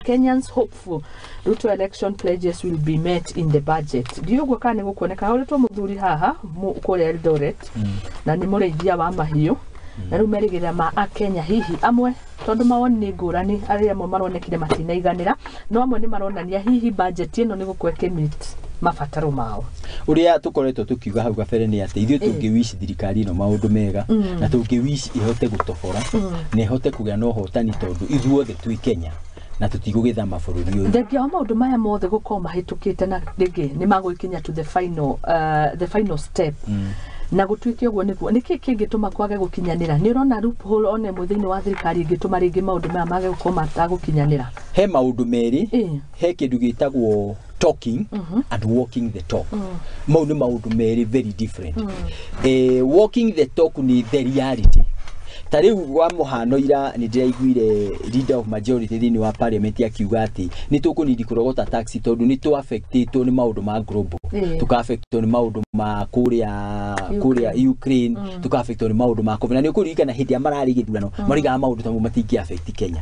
Kenyans hopeful Ruto election pledges will be met in the budget. Ndiũĩ ũguo kana nĩ gũkuoneka hũrĩtwo mũthuri haha kũrĩa Eldoret, na nĩ mũrĩithia wa mahiũ, na rĩu merĩgĩrĩra ma Akenya hihi amwe, tondũ mawoni nĩ ngũrani, arĩa amwe maronekire matinaiganĩra, no amwe nĩ maronania hihi budget ĩno nĩ gũkorwo ĩkĩmeet mabataro mao. Ũrĩa tũkoretwo tũkiuga hau gabere nĩ atĩ ithuĩ tũngĩ wish thirikari ĩno maũndũ mega, na tũngĩ wish ĩhote gũtobora na ĩhote kũgĩa na ũhotani, tondũ ithuothe twĩ Kenya na tũtigũgĩthama bũrũri ũyũ. Thengia wa maũndũ maya mothe gũkorwo mahĩtũkĩte na rĩngĩ nĩ magũgĩkinya to the final step, na gũtuĩke ũguo nĩguo, nĩkĩ kĩngĩtũma kwage gũkinyanĩra? Nĩ ũrona loophole ona ĩmwe thĩinĩ wa thirikari ĩngĩtũma rĩngĩ maũndũ maya mage gũkorwo matagũkinyanĩra? He maũndũ merĩ. He kĩndũ gĩtagwo talking and walking the talk. Mau nĩ maũndũ merĩ very different. Walking the talk nĩ the reality. Ta rĩu wa mũhano, ira nĩ ndĩraiguire leader of majority thĩinĩ wa parliament akiuga atĩ nĩ tũkũnidi kũrogota tax tondũ nĩ tũ-affectĩtwo nĩ maũndũ ma global, tũka-affectwo nĩ maũndũ ma kũrĩa Ukraine, tũka-affectwo nĩ maũndũ ma COVID. Na nĩ ũkũririkana hĩndĩ ĩrĩa mararĩ gĩthurano marigaga maũndũ ta mau matingĩ affect Kenya.